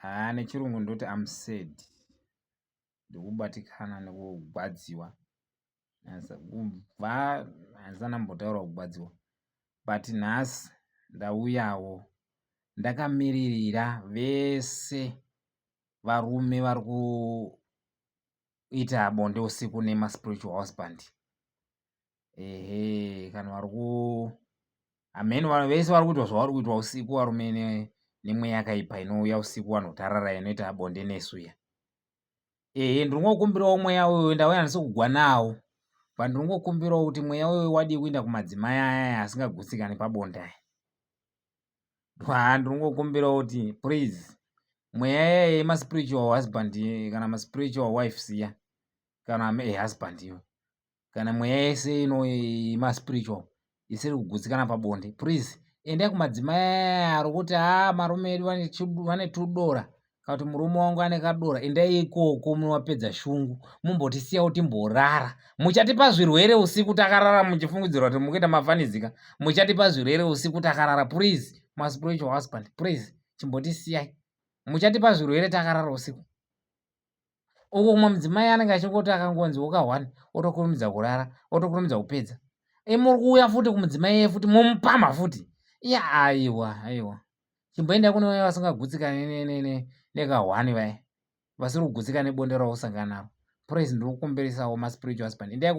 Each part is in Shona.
Haa nechirungu ndoti am sad, ndikubatikana nekugwadziwa. Kubva handisati ndambotaura kugwadziwa but nhasi ndauyawo ndakamiririra vese varume vari kuita bonde usiku nemaspiritual husband. Ehe kana vari ku hameno vanhu vese vari kuitwa zvavari kuitwa usiku varume nemweya yakaipa inouya usiku vanhu tarara inoita bonde nesu iya. Ehe ndinongokumbirawo mweya uyu ndauya handisi kugwa nawo but ndinongokumbirawo kuti mweya uyu wadii kuenda kumadzimai aya asingagutsikani pabonde aya. Haa ndinongokumbirawo kuti please mweya iya yemaspiritual husband kana maspiritual wives iya kana husband iyo kana mweya yese ino yemaspiritual isiri kugutsikana pabonde please endai kumadzimai aya ari kuti haa marume edu vane tudora kana kuti murume wangu ane kadora endai ikoko munovapedza shungu mumbotisiyawo timborara muchatipa zvirwere usiku takarara muchifungidzirwa kuti mukuita mafanizika muchatipa zvirwere usiku takarara please maspiritual husband please chimbotisiyai muchatipa zvirwere takarara usiku uko kumwe mudzimai anenge achingoti akangonzi woka one otokurumidza kurara otokurumidza kupedza e muri kuuya futi kumudzimai iye futi momupamha futi iya aiwa aiwa chimboenda kune vaya vasingagutsikane nekahwani vaya vasiri kugutsikana nebonde rausangana naro praise ndiri kukumbirisawo maspiritual husband endai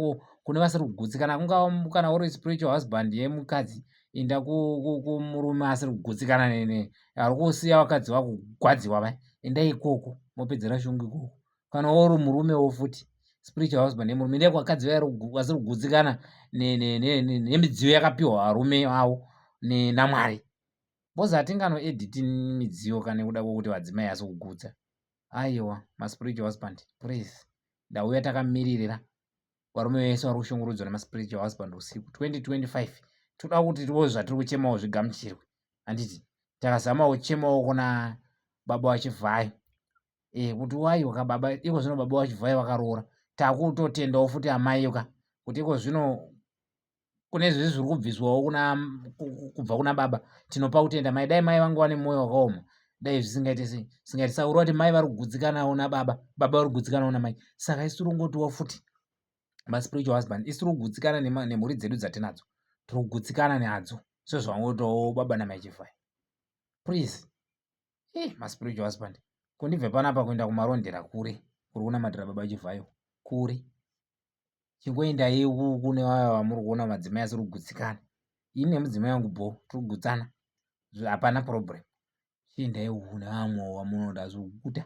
kune vasiri kugutsikana kungava kana uri spiritual husband yemukadzi enda kumurume asiri kugutsikana nene ari kusiya vakadzi vakugwadziwa vaya endai ikoko mopedzera shungu ikoko kana uri murumewo futi spiritual husband yemurume endai kuvakadzi vaya vasiri kugutsikana nemidziyo yakapiwa varume vavo namwari bcoz hatingano edit midziyo kana nekuda kwekuti vadzimai asi kugutsa aiwa maspiritual husband please ndauya takamiririra varume vese vari kushungurudzwa nemaspiritual husband usiku 2025 toda kuti tiwo zvatiri kuchemawo zvigamuchirwe handiti takazama kuchemawo kuna baba vachivhayo e kuti waiwa ka baba iko zvino baba vachivhayo vakaroora takutotendawo futi amai ka kuti iko zvino kune zvese zviri kubviswawo kuna kubva kuna baba tinopa kutenda mai dai mai vangu vane mwoyo wakaoma dai zvisingaite sei zvisingaite saka uri kuti mai vari kugutsikanawo nababa baba vari kugutsikanawo namai saka isu tiri kungotiwo futi maspiritual husband isu tiri kugutsikana nemhuri dzedu dzatinadzo tiri kugutsikana nadzo sezvangoitawo baba namai chifai please eh, maspiritual husband kundibve panapa kuenda kumarondera kure kuri kunamatira baba chivhayo kure Chingoendai kune vaya vamuri kuona madzimai asiri kugutsikana. Ini nemudzimai wangu bho tiri kugutsana. Hapana problem. Chiendai kune vamwe vamunoda zvekuguta.